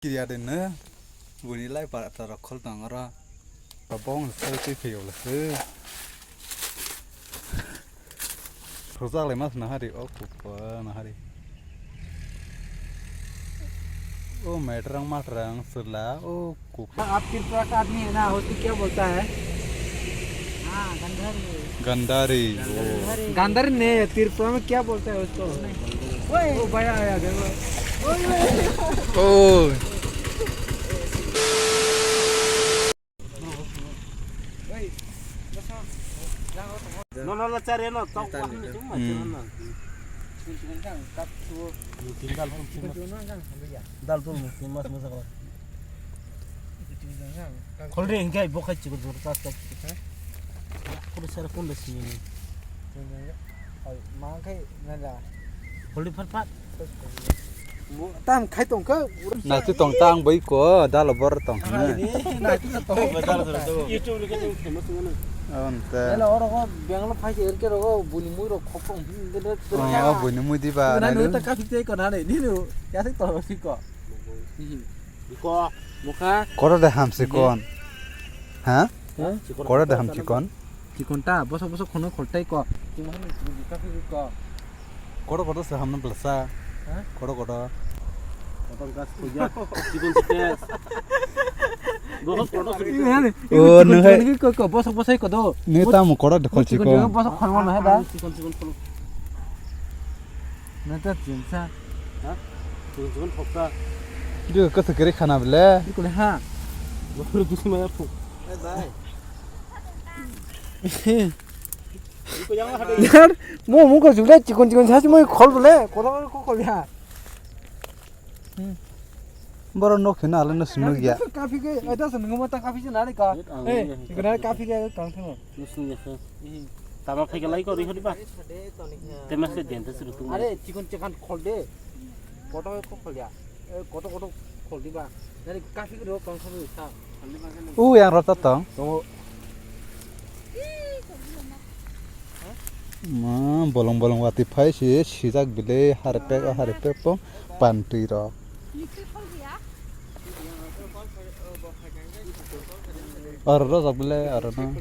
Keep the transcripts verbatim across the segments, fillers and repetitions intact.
Kiriya de no, buni lai para tara khol tang ora. Babong sai twi phayo le se. Thokjak lai mas nahari, o kupa nahari. O metrang matrang sela, o kupa. आप त्रिपुरा का आदमी है ना, उसको क्या बोलता है? हाँ, गंधारी। गंधारी, ओ। गंधारी नहीं, त्रिपुरा में क्या बोलता है उसको? ओए, ओ भाई आया, देखो। ओए, ओए। ओए। No, no, no, chari, no, tok, wah, ni sung, ma, chari, no. Mutin dal, mutin mas. Dal dul, mutin mas, mas, mas. Khol de, hinkhe bo khai chikon jor tas tas. Khol de sara kon de sini ni. Mang khai nala. Khol de phat phat. Tam khai tong kha. Na tu tong tang bai ko dal bor tong. Nai tu tong. YouTube le ke famous ngana. Onte. Ela oro ko Bangalore phai se erke ro buni mui ro khok khok. Oh, buni mui di ba. Na nu ta ka phik te ko na ni nu. Ya se to si ko. Iko, mukha. Koro de ham sikon. Ha? Ha? Koro de ham sikon. Sikon ta, boso boso khono khol tai ko. Chuma ni chuma di kafi ko. Koro koro se ham na blasa. Ha? Koro koro. Kotor gas ko ya. Sikon sikes. Boso koro sikes. Oh, no hai. Ko ko boso boso ko do. Ni ta mo koro de khol sikon. Boso khol mo na da. Sikon sikon khol. Na ta chinsa. Ha? Chikon chikon thokta. Dio kasa kere khana bele. Bikole ha. Bokor bisma ya phuk. Bye bye. Iko yang hade. Yar, mo mo ko jule chikon chikon sa mo khol bele. Kola ko khol ya. Boro nok hino ale no sino ya. Kafi ke, ada seneng mo ta kafi se nari ka. Eh, ikona kafi ke kang thang. Nusung ya se. Tama phai ka lai ko ri hodi ba. Te mas ke den te suru tu. Are chikon chikon khol de. Koto ko khol ya. Eh, koto koto khol di ba. Nari kafi ke ro kang thang sa. U yang rota tong. Tongo. Ma bolong bolong wati phai si sijak bile harpek harpek pong pantwi rok. Aro rojak bile aro no.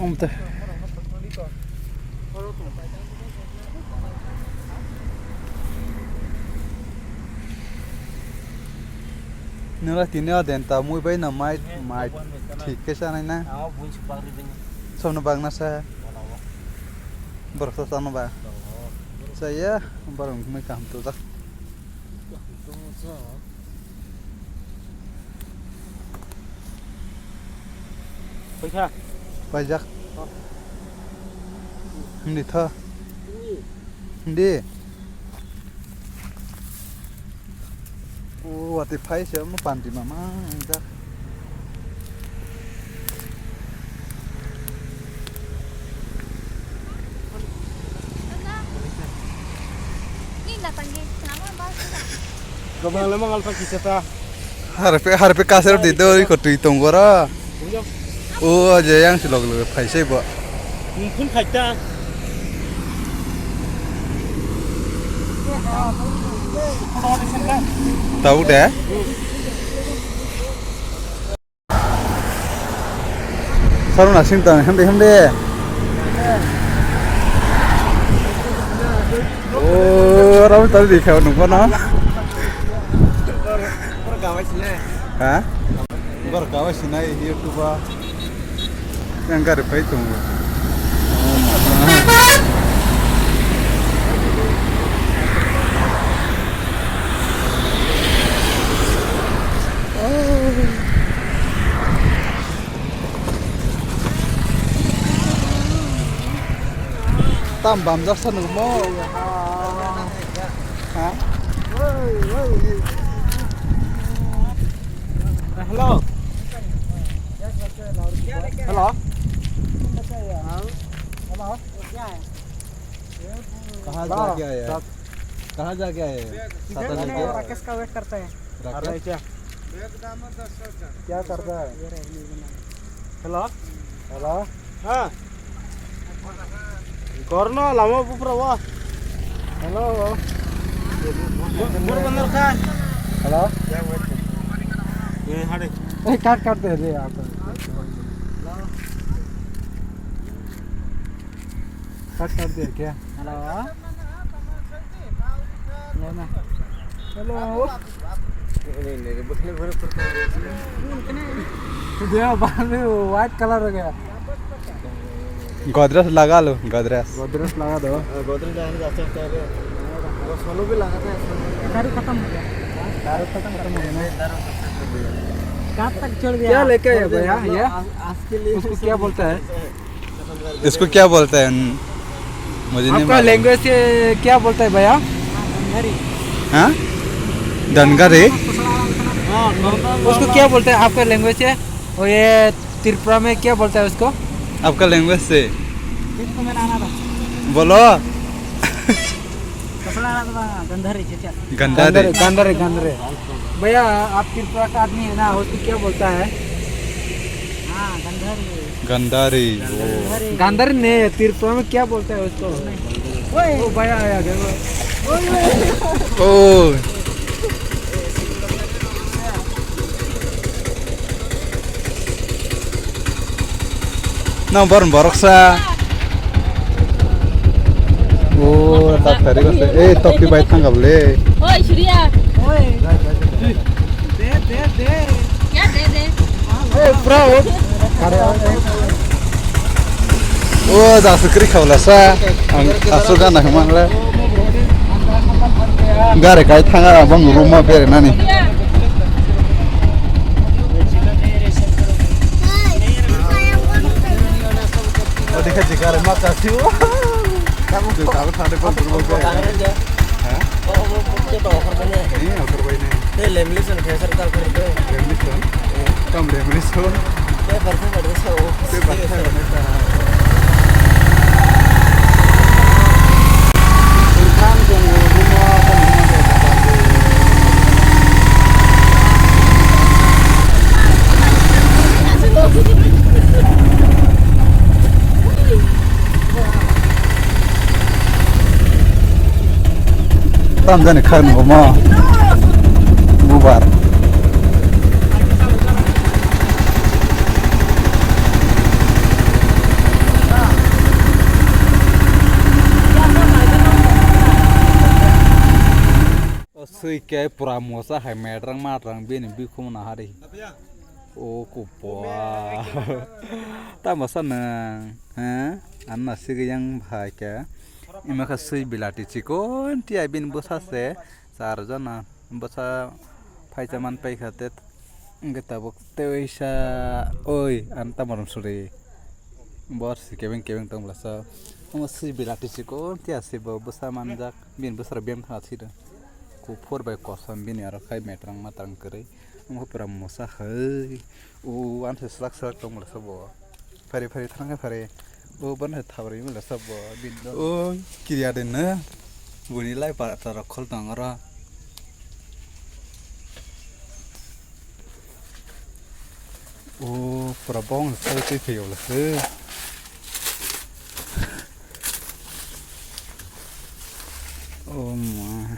Om te. Nila tini o den ta mui bai no mai, mai thik khe chanai na. Sono bang na sa. Borok sa chano ba. Saya borok mui kaham tujak. Paisa. Paijak. Oh. Hindi tha. Hindi. Hindi. O wati phai se mo panti mama engjak. Gabang lama ngalpa kisa ta. Harpe harpe kaser di do iko tui tong gora. O je yang si log log phai se bo. Mungkin khaita. Tau de. Saruna sing tang hemde hemde. O rawi tadi di kau nungko na. Ha? Bar kawai sinai YouTube a. Yang gari phai tongo. Tam bamjak sa nungmo. Ha? Hello. Hello. Hello. कहाँ जाके आया है? कहाँ जाके आया है? साता लेके? राकेश का वेट करते हैं। राकेश? क्या करता है? Hello. Hello? Ha? Gorno lama bupra wa. Hello? Bur bandar kha. Hello? Eh, hade. Eh, cut कर दे रे आप। कट कर दे क्या? हेलो। ये ना। हेलो। ये बाल भी व्हाइट कलर हो गया। गोदरेज लगा लो, गोदरेज। गोदरेज लगा दो। गोदरेज लगाने का अच्छा लगता है। वो सोलो भी लगाता है, सोलो। दारू खत्म हो गया। दारू खत्म, खत्म हो गया ना? कहाँ तक छोड़ दिया? क्या लेके आए भैया? ये? आज, आज के लिए उसको क्या बोलता है? इसको क्या बोलता है? मुझे नहीं आपका मालूम। लैंग्वेज से क्या बोलता है भैया? हाँ? डंगरी? हाँ, डंगरी। उसको क्या बोलते हैं आपका लैंग्वेज से? और ये त्रिपुरा में क्या बोलता है उसको? आपका लैंग्वेज से। बोलो। गंधारी, गंधारी। गंधारी, गंधारी। भैया, आप त्रिपुरा का आदमी है ना, उसको क्या बोलता है? हाँ, गंधारी। गंधारी, ओ। गंधारी। गंधारी नहीं, त्रिपुरा में क्या बोलता है उसको? नहीं। ओ, भैया आया, देखो। ओए, ओए। ओ। Nang borok borok sa. O, tak tari ko se. Eh, topi bai thang kable. Oi, Surya. Oi. De, de, de. Kya de, de? Eh, bro. O, da sukri khawla sa. Ang asu gana himang le. Gari kai thanga abang room ma bere nani. O dekha je gari ma kasi o. Kamu tu tahu tadi pun berubah. Ha? Ini atur bayi ni. Te lamination khe sir tal khe. Lamination? Kam lamination? Paper khe pada sa o. Paper khe pada sa. Tam jani kha nungo mo. Bubar. O swi khe pura mosa hai metrang matrang bini bikhum na hari. O kupua. Tamo sa nang, ha? Anna sigi yang bhai khe. Ima khe swi bilati chikon tia bini bwsa se char jona bwsa phaicha man paikha te hwnkhe tabuk teisa oi ang tamo rom suri bor si kebeng kebeng tong bwsa. Omo swi bilati chikon tia se bo bwsa manjak bini bwsarok biyang thangna thwido. Kuphur bai kosom bini aro khai metrang matrang kwrwi. Omo khe pura mosa hai. O, ani se slak slak tong bwla sabo. Phari phari thang khe phari. O, bana thabri bwla sabo. Bini o, kiriya de na. Buni lai pa ta rok khol tong aro. O, pura bong sai twi phiyok la se. O ma.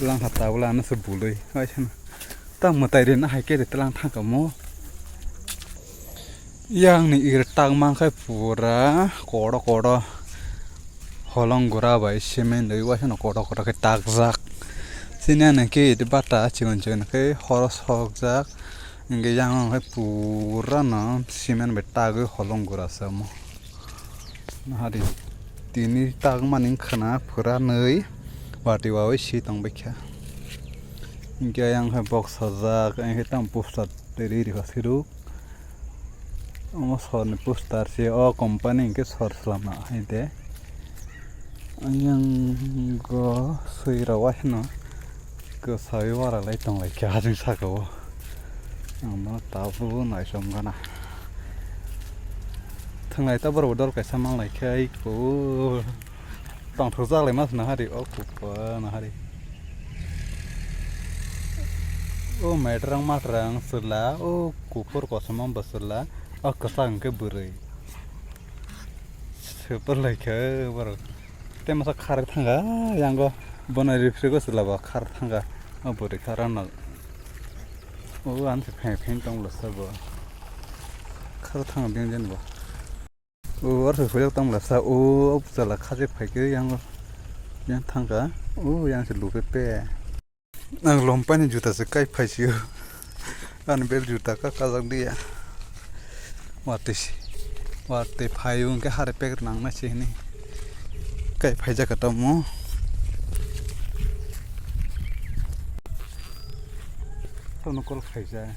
Lang ha ta bwla ano se bulwi. Ai sana. Ta mwtai rina hai khe de tlang thang kamo. Yang ni ir tak mang khai pura kodo kodo holong gura bai cement doi waisano kodo kodo khe takjak. Sini ano khe iti bata chigon chigon khe horos hokjak. Hingke yang ang khai pura no cement bai tagwi holong gura se omo. Nahari tini tagmani khwna phuranwi watwi wawi si tongbaikha. Hinkhe ayang hai boksajak, ayang hai tamo poster twi rikha siruk. Omo sorni poster se, o company hinkhe sor swlamna hai de. Ayang go swi rw waino. Kwsai wara lai tonglaikha ajing saka o. Ang bono tabuk naisom gana. Thwnglai ta borok bo dol kaisa manlaikha ai ko. Tongthokjak lai mas nahari o kupa nahari. O metrang matrang chwla o kuphur kosom bo chwla. O kwchak hwnkhe bwrwi. Super lai khe borok. Tei masa khar thanga yango bono refri go chwla bo khar thanga. O bwrwi khar ano. O ang se phen phen tong lasa bo. Khar thanga beng jen bo. O ar se phuyok tong lasa o chwla khaje phai khe yango. Yang thanga. O yang se lupe pe. Ang lompani juta se kai phaisio. Ani bel juta ka kajak dia. Watwi si. Watwi phaio hwnkhe hare pek nang nai se hini. Kai phaijak ka tamo. Tono call khaijak.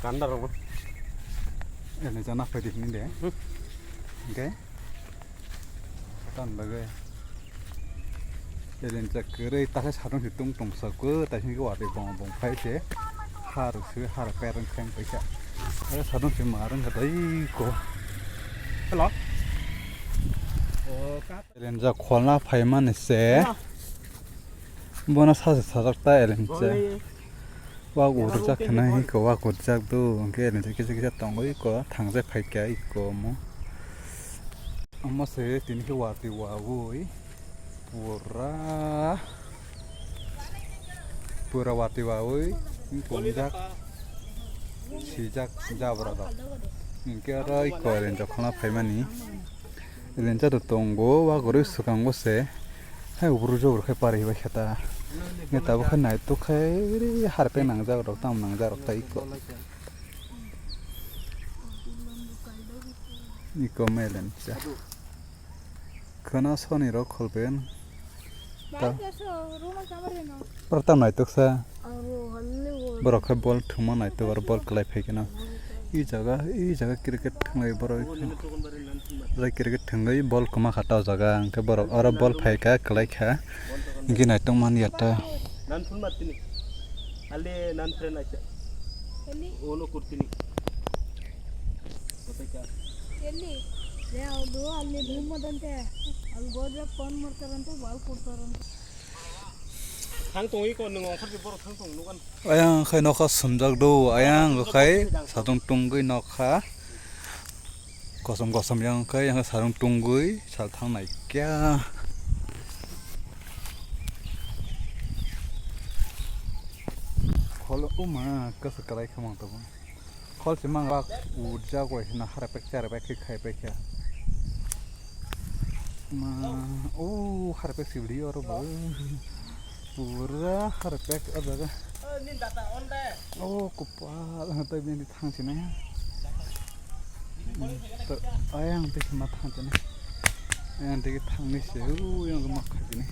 Kanda rok. Ene jana phaidi hini de. Hmm. Hwnkhe. Tan bagwi. Elin chak kwrwi ta khe satung si tung tong sa khe, ta sini khe watwi bong bong phai se. Har se, har perang khang paisa. Are satung si marang ka dai ko. Hello. O ka. Elin ja kholna phai mani se. Hello. Bono sa se sajak ta elin cha. Wak urjak khna iko, wak urjak do, hwnkhe elin cha kisa kisa tongo iko, thangjak phaikha iko omo. Omo se tini khe watwi wawi, pura, pura watwi wawi, wng tongjak, sijak jabra rok. Hwnkhe oro iko elin cha kholna phaimani. Lencha to tongo, wa gori swkango se. Hai ubru jogor khai pari hibai khata. Nge tabuk khai naituk khai ri harpe nangjak rok, tam nangjak rok ta iko. Iko mai lencha. Khana soni rok kholpen. Ta. Oro tam naitok sa. Borok khe bol thwngma naitok, oro bol kwlai phai kheno. I jaga, i jaga cricket thwnglai borok. Jai cricket thwngwi bol kwma kha ta o jaga, hwnkhe borok oro bol phai kha, kwlai kha. Hwnkhe naitok man ya ta. Nan phun mar tini. Ale nan friend acha. Ono kurtini. Kotai ka? Eli, le au do, ali bhum madan te. Al godra kon martaran te, bal kurtaran te. Thang tong iko, nwng ongkhor di borok thang tong nukan. Ayang khai nokha sumjak do, ayang khai satung tungwi nokha. Kosom kosom yang khai, yang sarung tungwi sal thang nai kya. Kholo uma kasa kalai khamang tabang. Khol se mang bak urja koi hina harapek charapek khe khai paikha. Ma, o harapek sibli oro bo. Pura harapek o jaga. O kopal ang tai bini thang sini. To ayang te ma thang sini. Ayang te thang ni se u yang ma khai sini.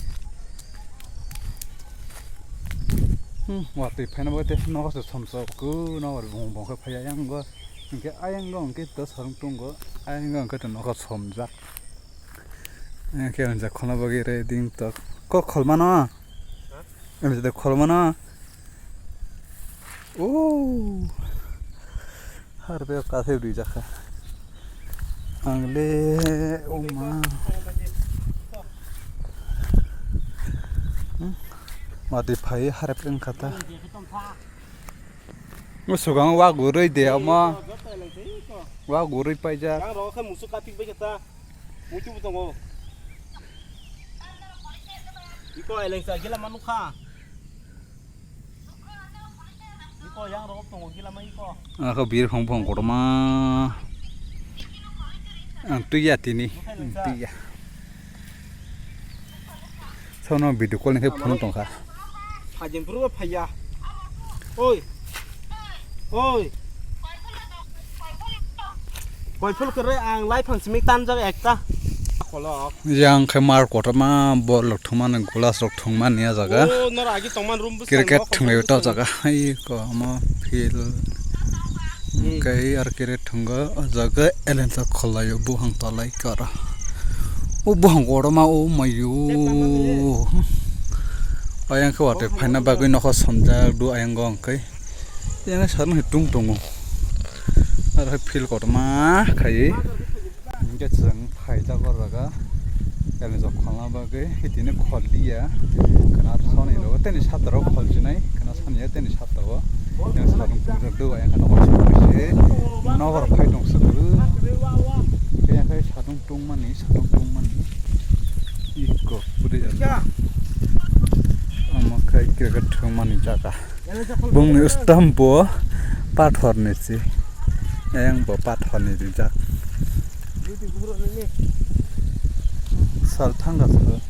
Hmm, watwi phaina bagwi tei nogo se somsok khe nogo bong bong khe phaiya yang go. Hwnkhe ayang go hwnkhe to sarung tongo, ayang go hwnkhe to nogo somjak. Hwnkhe hwnjak khulna bagwi re ding tok. Kok khol mano? Hwnjak khol mano? Oh. Har be ka se ri jakha. Ang le, o ma. Hmm? Mati phai harap wng kha ta. Mo sugang wa gurui de ama. Wa gurui paijak. Yang rok khe musuk katik bai khe ta. Muitu bo tongo. Iko eleng sa gila manukha. Iko yang rok tongo gila ma iko. Ako bir phang phang kotorma. Ang tuya tini. Ang tuya. Sono video call ni khe phone tongkha. Phajing phuru phaiya. Oi. Oi. Koiphul kere ang lai phang simi tanjak ekta. Kholo. Yang khe mar kotorma bol rok thwngmani, glass rok thwngmani a jaga. O, nor agi tongman room bwskango. Cricket thwnglai ta jaga. Hai ko omo field. Hmm. Kai ar cricket thwngo o jaga elenta khwlaio buhang tolai kara. O buhang kotorma o mayo. Ayang khe watwi phaina bagwi nokha somjak do ayang go hwnkhe. Yang sarung tung tongo. Ar field kotorma khaiwi. Hingke chwng phaijak o jaga, elni jok kholna bagwi, hitini khol liya, kana soni rogo, teni satra o khol chinai, kana soni ya teni satra o, Yang sadung tong jak do, yang kano kosong se nogor phai tong se do. Yang kai sadung tong mani, sadung tong mani. Iko puri jak. Omo kai kira kira thwng mani jaga. Bongni stamp bo pathor ni se. Yang bo pathor ni rijak. Sal thang jak.